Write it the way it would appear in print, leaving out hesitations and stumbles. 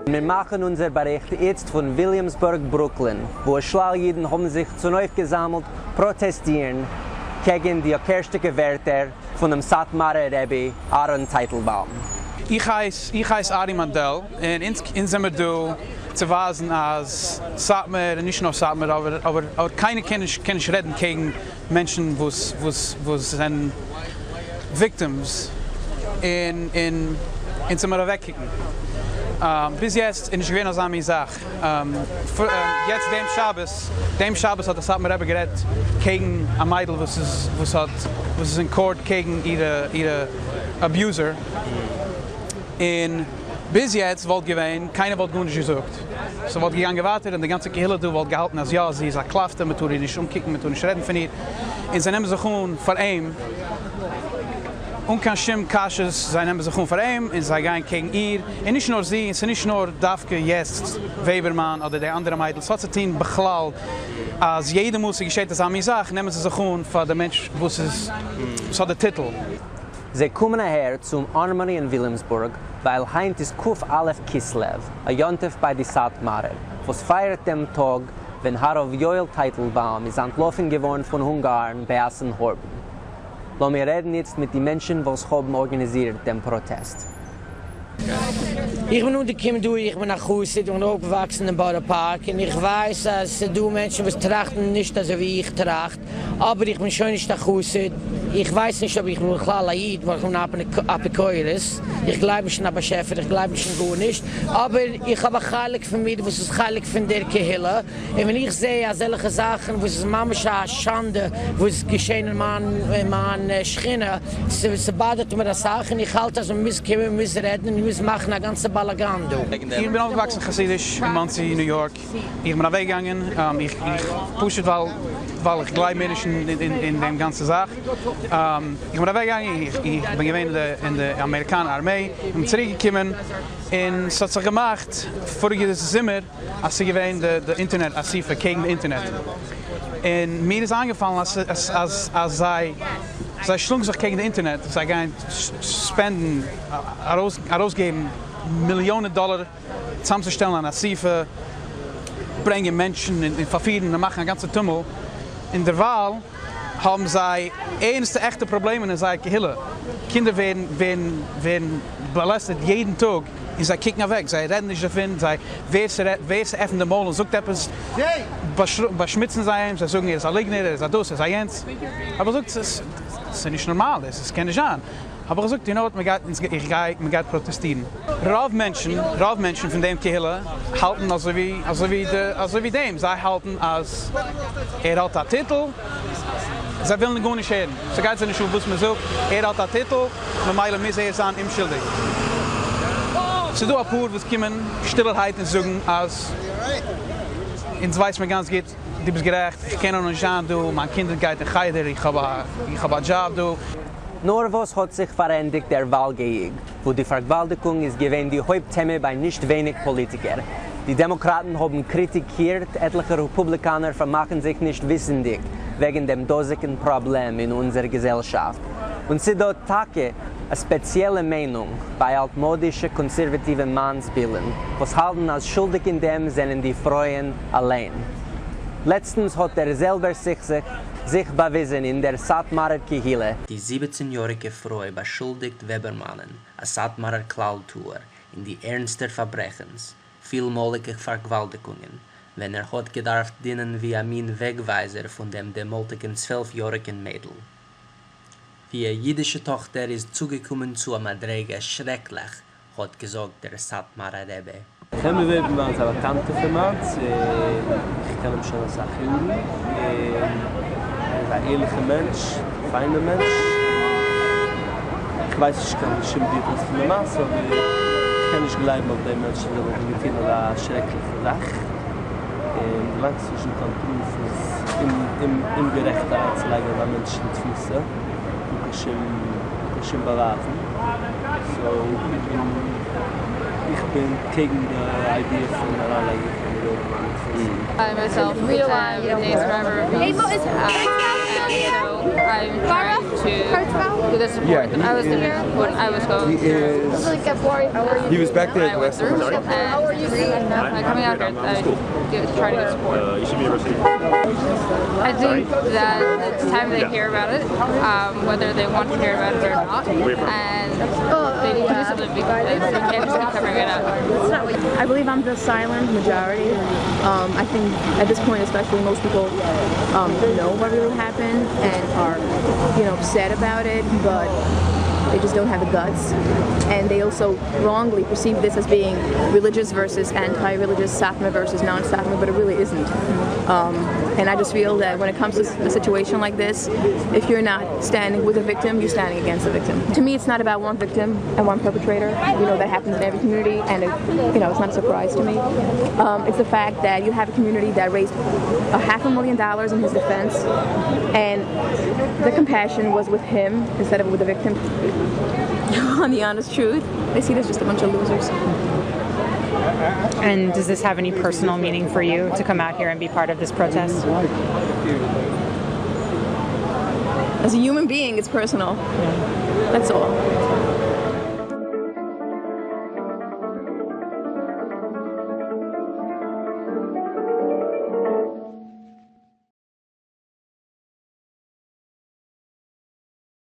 מיר מאכן אונזער באריכט איצט פון וויליאמסבורג ברוקלין, וואו א שלל אידן האבן זיך צונויפגעזאמלט פראטעסטירן קעגן די אקערשטיגע ווערטער פונעם סאטמארער רבי אהרן טייטלבאום. איך הייס איך הייס ארי מאנדעל און אונז אונז זעמיר דא צו ווייזן אז סאטמאר און נישט נאר סאטמאר אבער אבער אבער קיינער קען נישט קען נישט רעדן קעגן מענטשן וואס וואס וואס זענען victims און און אונז זאל מיר אוועקקוקן. ביז יעצט איז נישט געווען אזא מין זאך. יעצט דעם שבת דעם שבת האט די סאטמאר רבי גערעדט קעגן א מיידל וואס איז וואס האט וואס איז אין court קעגן אירע אירע abuser און ביז יעצט וואלט געווען קיינער וואלט גארנישט געזאגט ס'וואלט געגאנגען ווייטער און די גאנצע קהילה דא וואלט געהאלטן אז יא זי איז א קלאפטע מ'טאר איר נישט אנקוקן מ'טאר נישט רעדן פון איר און זיי נעמען זיך אן פאר אים אן קיין שום קשיות זיי נעמען זיך אן פאר אים און זיי גייען קעגן איר און נישט נאר זי און ס'איז נישט נאר דווקא יעצט וועבערמאן אדער די אנדערע מיידל ס'האט צו טון בכלל אז יעדע מאל ס'געשעט אזא מין זאך נעמען זיי זיך אן פאר די מענטש וואס איז וואס האט די טיטל. זיי קומען אהער צום ארמארי אין וויליאמסבורג ווייל היינט איז כ א כסלו, א יום טוב ביי די סאטמארער, וואס פייערט דעם טאג ווען הרב יואל טייטלבאום איז אנטלאפן געווארן פון אונגארן בעת'ן חורבן. לאמיר רעדן איצט מיט די מענטשן וואס האבן ארגאניזירט דעם פראטעסט. איך בין אנגעקומען דא, איך בין א חסיד, איך בין אויפגעוואקסן אין בארא פארק, און איך ווייס אז ס'איז דא מענטשן וואס טראכטן נישט אזוי ווי איך טראכט, אבער איך בין שוין נישט א חסיד, איך ווייס נישט אויב איך בין בכלל א איד, ווייל איך בין אן אפיקורס, איך גלייב נישט אין א באשעפער, איך גלייב נישט אין גארנישט, אבער איך האב א חלק פון מיר וואס איז חלק פון דער קהילה, און ווען איך זע אזעלכע זאכן וואס איז ממש א שאנדע וואס געשען אין מיין אין מיין שכונה, ס'באדערט מיר אסאך, און איך האלט אז מ'מוז קומען, מ'מוז רעדן, און מ'מוז מאכן א גאנצע באלאגאן דא. איך בין אויפגעוואקסן חסידיש אין מאנסי ניו יארק, איך בין אוועקגעגאנגען, איך איך פשוט ווייל ווייל איך גלייב מער נישט אין דעם גאנצע זאך, איך בין אוועקגעגאנגען, איך איך בין געווען אין די אמעריקאנער ארמעי, איך בין צוריק געקומען, און ס'האט זיך געמאכט פאריגע זומער אז ס'איז געווען די אינטערנעט אסיפה קעגן די אינטערנעט, און מיר איז איינגעפאלן אז אז אז זיי זיי שלאגן זיך קעגן די אינטערנעט, זיי גייען spend ן ארויסגעבן מיליאנען דאלער צוזאמצושטעלן אן אסיפה, ברענגען מענטשן און פארפירן און מאכן א גאנצע טומל, און דערווייל האבן זיי ערנסטע עכטע פראבלעמען אין זייער קהילה, קינדער ווערן ווערן ווערן באלעסטעט יעדן טאג און זיי קוקן אוועק, זיי רעדן נישט דערפון, זיי ווער ס'רעדט ווער ס'עפנט די מויל און זאגט עפעס באשמוצן זיי אים, זיי זאגן ער איז א ליגנער, ער איז א דאס, ער איז א יענץ, האב איך געזאגט ס'איז נישט נארמאל דאס, עס קען נישט זיין. האב איך געזאגט, you know what, מ'גייט, איך גיי, מ'גייט פראטעסטירן. רוב מענטשן, רוב מענטשן פון דעם קהילה האלטן אזוי ווי, אזוי ווי די, אזוי ווי דעם, זיי האלטן אז ער האט א טיטל, זיי ווילן גארנישט הערן, ס'גייט זיי נישט אן וואס מ'זאגט, ער האט א טיטל, ממילא מוז ער זיין אומשולדיג. ס'איז דא אפאר וואס קומען שטילערהייט און זאגן אז אונז ווייס מיר גאנץ גוט, דו ביסט גערעכט, איך קען נאר נישט זיין דא, מיין קינד גייט אין חדר, איך האב א, איך האב א דזשאב דא. נאר וואס האט זיך פארענדיגט דער וואל-געיעג, וואו די פארגוואלדיגונג איז געווען די הויפט טעמע ביי נישט ווייניג פאליטיקער. די דעמאקראטן האבן קריטיקירט עטליכע רעפובליקאנער פאר מאכן זיך נישט וויסנדיג וועגן דעם דאזיגן פראבלעם אין אונזער געזעלשאפט. און ס'דא טאקע א ספעציעלע מיינונג ביי אלטמאדישע קאנסערוואטיווע מאנסבילן וואס האלטן אז שולדיג אין דעם זענען די פרויען אליין. לעצטנס האט דער זעלבער סכסוך זיך באוויזען אין דער סאטמארער קהילה. די זיבעצן יאריגע פרוי באשולדיגט וועבערמאנען, א סאטמארער כלל טוער, אין די ערנסטע פארברעכנס, פילמאליגע פארגוואלדיגונגען, ווען ער האט געדארפט דינען ווי א מין וועגווייזער פון דעם דעמאלטיגן 12 יאריגן מיידל. ווי א אידישע טאכטער איז צוגעקומען צו א מדריגה שרעקליך האט געזאגט דער סאטמארער רבי. חמי וועבערמאן איז א באקאנטער פון מיינס און איך קען אים שוין אסאך יארן און ער איז א ערליכע מענטש, א פיינער מענטש, איך ווייס נישט קיין שום details פון די מעשה אבער איך קען נישט גלייבן אויף דעם מענטש אז ער וואלט געטון אזא שרעקליכע זאך, און ווילאנג ס'איז נישט דא קיין proof איז אומגערעכט אריינצולייגן אזא מענטש אין תפיסה אן קיין שום אן קיין שום באווייזן, so איך בין איך בין קעגן די idea פון אריינלייגן חמי וועבערמאן אין תפיסה. I myself am a survivor of abuse, and so I'm trying to get the support that I was given when I was going He through is. He was back there what I the went last through, time. and by coming out here, I get, try to get support. Yeshiva University. I think that it's time they hear about it, whether they want to hear about it or not, and they need to do something because they can't just keep covering it up. I believe I'm the silent majority. I think at this point, especially, most people know what really happened and are, you know, upset about it, but they just don't have the guts. And they also wrongly perceive this as being religious versus anti-religious, Satmar versus non-Satmar, but it really isn't. And I just feel that when it comes to a situation like this, if you're not standing with a victim, you're standing against the victim. To me, it's not about one victim and one perpetrator. You know, that happens in every community, and it, you know, it's not a surprise to me. It's the fact that you have a community that raised a $500,000 in his defense, and the compassion was with him instead of with the victim. On the honest truth, they see there's just a bunch of losers. And does this have any personal meaning for you to come out here and be part of this protest? As a human being, it's personal. That's all.